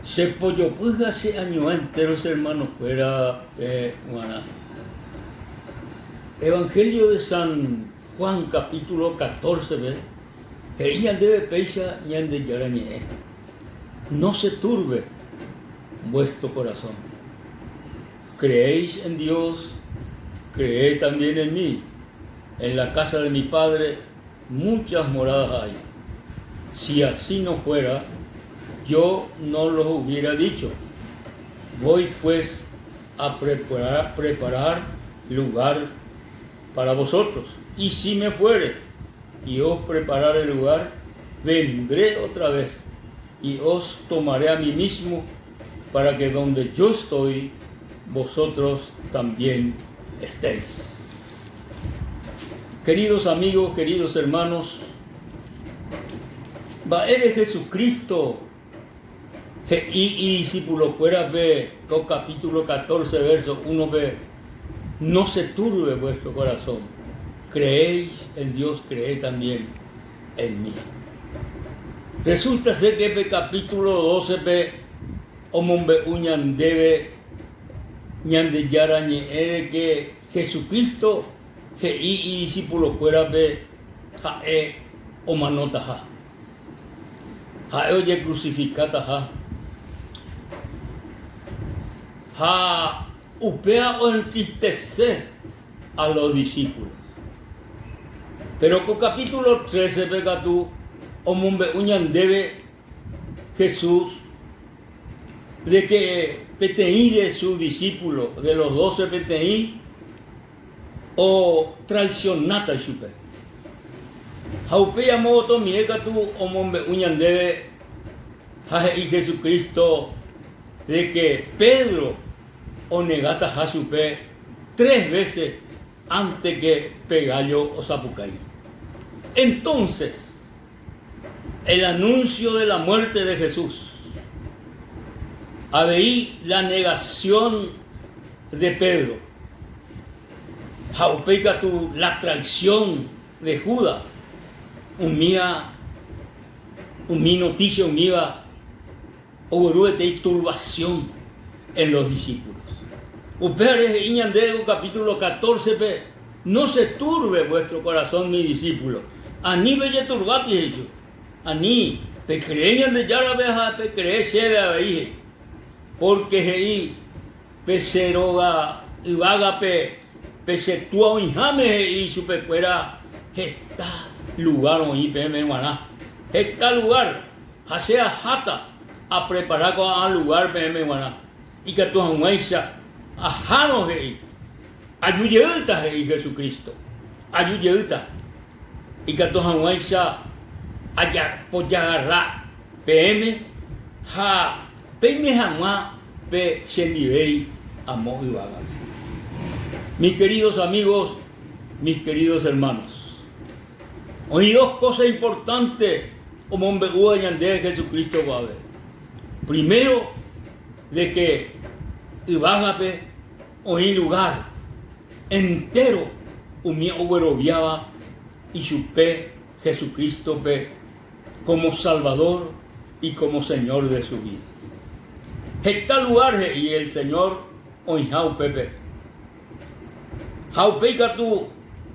Che pojopy ha che añuã entéro che hermanokuérape g̃uarã. Evangelio de San Juan capítulo 14-pe he'i ñandéve péicha Ñandejára Ñe'ẽ, No se turbe vuestro corazón. Creéis en Dios, creed también en mí. En la casa de mi Padre muchas moradas hay. Si así no fuera, yo no los hubiera dicho. Voy pues a preparar, preparar lugar para vosotros. Y si me fuere y os preparare lugar, vendré otra vez y os tomaré a mí mismo para que donde yo estoy, vosotros también estéis. Queridos amigos, queridos hermanos, mba'ére Jesucristo he'i idiscipulokuérape ko capítulo 14 verso 1-pe, No se turbe vuestro corazón, creéis en Dios, creed también en mí. Resulta ser que pe capítulo 12-pe omombe'u ñandéve Ñandejára ñe'ẽ de que Jesucristo he'i idiscipulokuérape ha'e omanotaha. Ha'e ojekrusifikataha. Ha upéva oentristese a los discípulos. Pero ko capítulo 13-pe katu omombe'u ñandéve Jesús de que peteĩ de sus discípulos, de los doce peteĩ, otraicionáta ichupe. Ha upéi amo otomie katu omombe'u ñandéve ha he'i Jesucristo de que Pedro onegataha chupe tres veces antes que pe gallo osapukái. Entonces, el anuncio de la muerte de Jesús, avei la negación de Pedro, ha upéi katu la traición de Judas, umíva, umi noticia umíva ogueru peteĩ turbación en los discípulos. Upévare he'i ñandéve ko capítulo 14-pe, No se turbe vuestro corazón, mis discípulos. Ani pejeturbáti, he'i chupe. Ani pecree Ñandejárape ha pecree chéve avei, he'i. Porque he'i pe che róga yvágape pe che Túa oĩháme, he'i chupekuéra, heta lugar oĩ peẽme g̃uarã. Heta lugar. Ha che aháta aprepara ko'ã lugár peẽme g̃uarã, ikatu hag̃uáicha ahárõ he'i, Aju jeýta, he'i Jesucristo, aju jeýta, ikatu hag̃uáicha ajapojagarra peẽme ha peime hag̃ua pe chendivéi amo yvágape. Mis queridos amigos, mis queridos hermanos, Oĩ dos kósa importante omombe'úva ñandéve Jesucristo guave. Primero, de que yvágape oĩ lugar entéro umi ogueroviáva ichupe Jesucrístope como Salvador y como Señor de su vida. Heta lugar he'i el Señor oĩha upépe. Ha upéi katu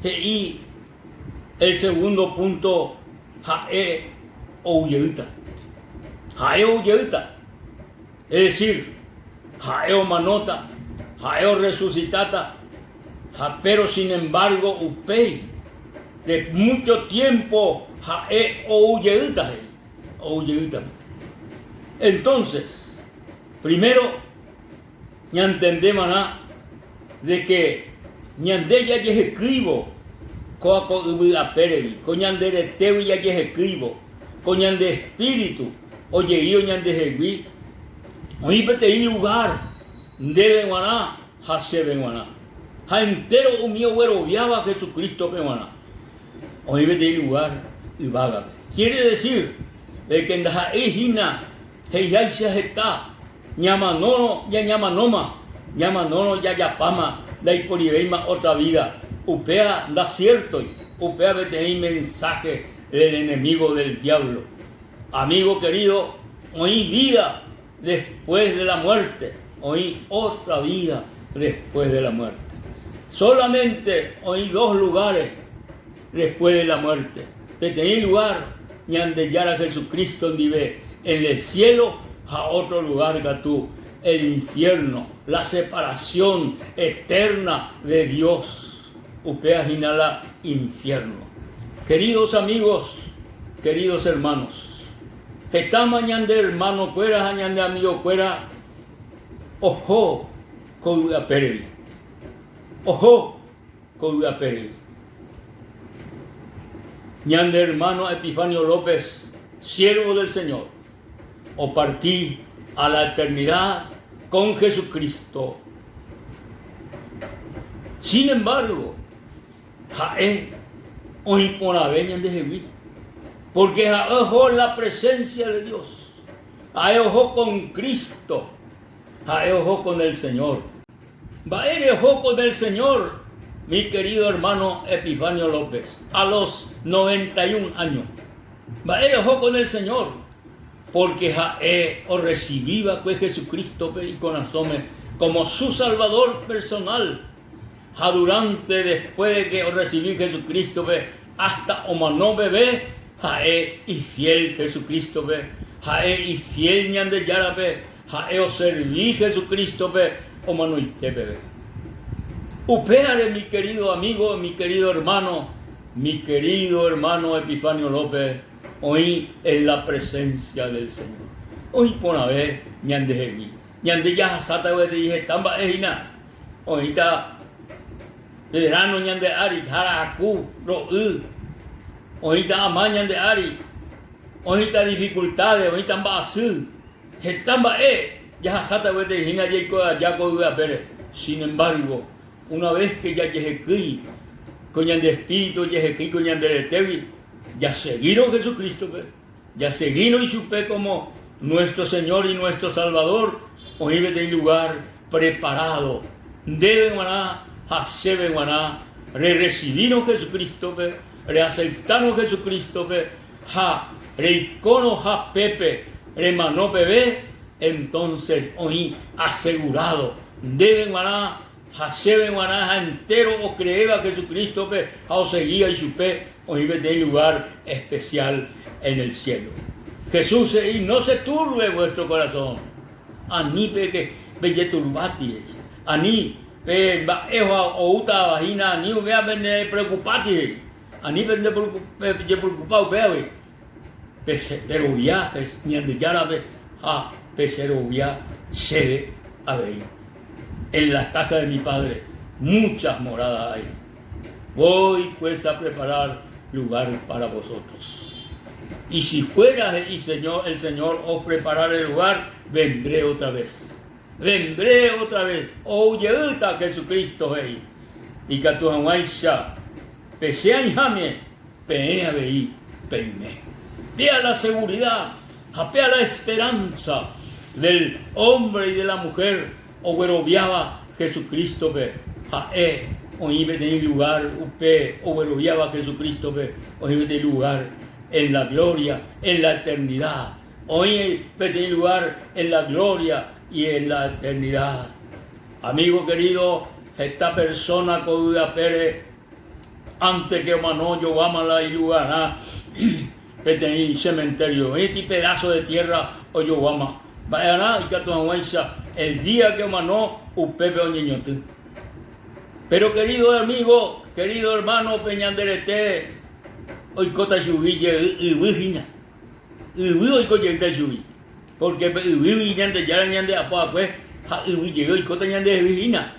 he'i el segundo punto ha'e ou jeýta. Ha'e ou jeýta. Es decir, ha'e omanóta, ha'e orresucitáta, ha pero sin embargo upéi de mucho tiempo ha'e ou jeýta, he'i, ou jeýta. Entonces, primero Ñantendeva'erã de que ñande jajehekýivo kóa ko yvy apéregui, ko ñande retégui jajehekýivo, ko ñande espíritu ojeívo ñandehegui, oĩ peteĩ lugar ndéve g̃uarã ha chéve g̃uarã, ha entéro umi ogueroviáva Jesucrístope g̃uarã, oĩ peteĩ lugar yvágape. Quiere decir de que ndaha'éi hína he'iháicha heta Ñamanórõ ñañamanóma, ñamanórõ jajapáma, ndaiporivéima ótra vída. Upéva ndasiértoi, upéva peteĩ mensáhe del enemigo del diablo. Amigo querido, oĩ vída. después de la muerte, oĩ otra vida después de la muerte. Solamente oĩ dos lugares después de la muerte. Peteĩ lugar Ñandejára Jesucristo ndive en el cielo ha otro lugar katu el infierno, la separación eterna de Dios. Upéva hína la infierno. Queridos amigos, queridos hermanos, hetáma ñande hermano kuéra ha ñande amigo kuéra oho ko yvy apéregui. Oho ko yvy apéregui. Ñande hermano Epifanio López, siervo del Señor, oparti a la eternidad con Jesucristo. Sin embargo, ha'e oĩ porãve ñandehegui, porque ha'e oho la presencia de Dios, ha'e oho con Cristo, ha'e oho con el Señor. Mba'ére oho con el Señor, mi querido hermano Epifanio López, a los 91 años? Mba'ére oho con el Señor? Porque ha'e orresivi va'ekue Jesucristo-pe ikorasõme como su Salvador personal, ha durante después de que orresivi Jesucristo-pe hasta omano peve, ha'e ifiel Jesucristo-pe, ha'e ifiel Ñandejárape, Ha'e oservi Jesucristo-pe omanoite peve. Upévare, mi querido amigo, mi querido hermano, mi querido hermano Epifanio López, oĩ en la presencia del Señor. Oĩ porãve ñandehegui. Ñande jahasáta gueteri heta mba'e hína. Oĩta verano ñande ári, haraku, ro'y, oĩta ama ñande ári, oĩta dificultades, oĩta mba'asy. Heta mba'e jahasáta gueteri hína jaiko aja ko yvy apére. Sin embargo, una vez que jajehekýi ko ñande espíritu ojehekýi ko ñande retégui, jasegírõ Jesucristo-pe, jasegírõ ichupe como nuestro Señor y nuestro Salvador, oĩ peteĩ lugar preparado ndéve g̃uarã ha chéve g̃uarã rerrecibírõ Jesucristo-pe, reaceptárõ Jesucristo-pe Ha reikórõ hapépe remano peve, entonces oĩ asegurado ndéve g̃uarã ha chéve g̃uarã ha entéro ocreéva Jesucristo-pe ha osegíva ichupe oĩ peteĩ lugar especial en el cielo. Jesús he'i, No se turbe vuestro corazón. Ani pejeturbáti, he'i. Ani pe mba'e oútava hína, ani umíva pendepreocupáti, he'i. Ani pejepreokupa upévagui, perovia Ñandejárape ha pecherovia chéve avei. En la casa de mi Padre muchas moradas hay. Voy pues a preparar lugar para vosotros. Y si fuera, he'i Señor, el Señor os preparar el lugar, vendré otra vez. Vendré otra vez, ou jeýta Jesucristo he'i, ikatu hag̃uáicha pe che aĩháme peẽ avei peime. Péa la seguridad ha péa la esperanza del hombre y de la mujer ogueroviáva Jesucristo-pe. Ha'e oĩ peteĩ lugar upe ogueroviáva Jesucristo-pe oĩ peteĩ lugar en la gloria, en la eternidad. Oĩ peteĩ lugar en la gloria y en la eternidad. Amigo querido, heta persona ko yvy apére ante que omano ojoguáma la ilugarã peteĩ cementerio. Oĩti pedazo de tierra ojoguáma. Mba'earã ikatu hag̃uáicha el día que omano upépe oñeñotỹ. Pero querido amigo, querido hermano, pe ñande rete oikóta chugui jey yvy hína. Yvy oiko jeýta ichugui, pórke pe yvýgui Ñandejára ñande'apo va'ekue ha yvy jey oikóta ñandehegui hína.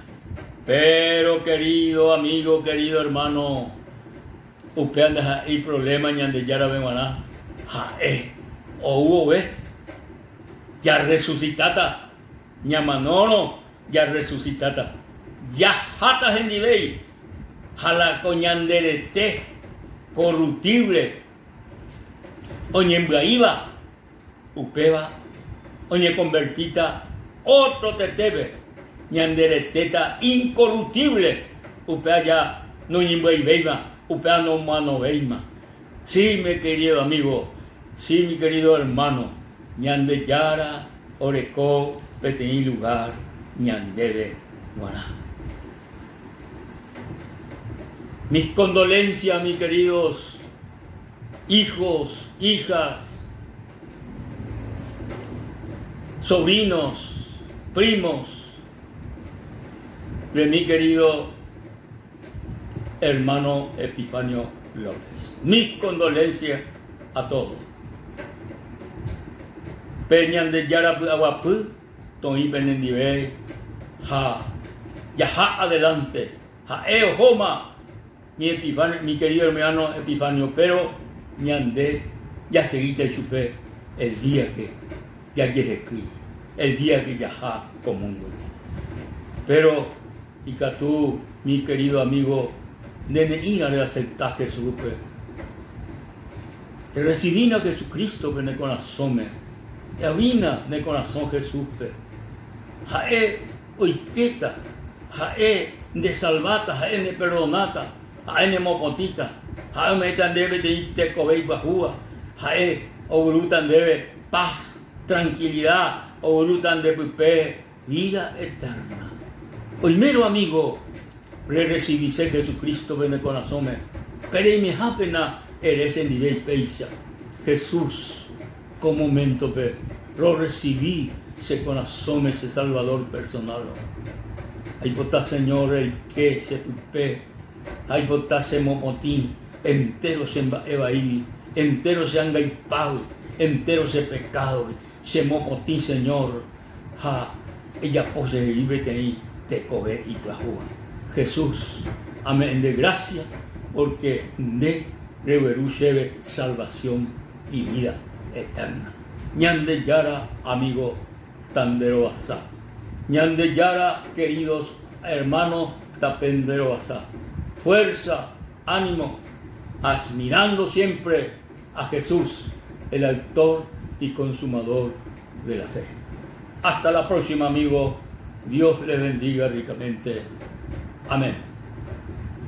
Péro kerído amígo, kerído ermáno, upéva ndaha'éi provléma Ñandejárape g̃uarã, ha'e ou vove jarresusitáta, ñamanórõ jarresusitáta, jaháta hendivéi ha la ko ñande rete korruptívle Oñembyaíva upéva oñekonvertíta ótro tetépe, ñande retéta inkorruptívle, upe aja noñembyaivéima, upéva nomanovéima. Sí, mi querido amigo, sí, mi querido hermano, Ñandejára. oreko peteĩ lugár ñandéve g̃uarã. Mis condolencias, mis queridos hijos, hijas, sobrinos, primos de mi querido hermano Epifanio López. Mis condolencias a todos. Pe Ñandejára py'aguapy toĩ penendive ha jaha adelante. Ha'e ohóma mi Epifanio, mi querido hermano Epifanio, pero ñande jaseguíta ichupe el día que jajehekýi, el día que jaha ko mundo-gui. Pero ikatu mi querido amigo nde ne'ĩra reacepta Jesús-pe. Errecibína Jesucristo-pe ne korasõme, eavína ne korasõ Jesús-pe. Ha'e oikéta, ha'e ndesalváta, ha'e neperdonáta, ha'e nemopotĩta, ha'e ome'ẽta ndéve peteĩ tekove ipyahúva, ha'e oguerúta ndéve paz, tranquilidad, oguerúta nde pype vida eterna. Oimérõ amigo rerrecibise Jesucristo-pe ne korasõme, pe reimehápena ere chendive péicha, Jesús, Ko moméntope rorresivi che korasõme che Salvador personal-rõ. Aipota Señor reike che pype ha aipota chemopotĩ entéro che mba'e vaígui, entéro che angaipágui, entéro che pekádogui. Chemopotĩ Señor ha ejapo chehegui peteĩ tekove ipyahúva. Jesús, ame'ẽ nde grásia pórke nde regueru chéve salvasión y vida eterna. Ñandejára amigo tanderovasa. Ñandejára queridos hermanos tapenderovasa. Fuerza, ánimo, admirando siempre a Jesús, el autor y consumador de la fe. Hasta la próxima, amigo. Dios les bendiga ricamente. Amén.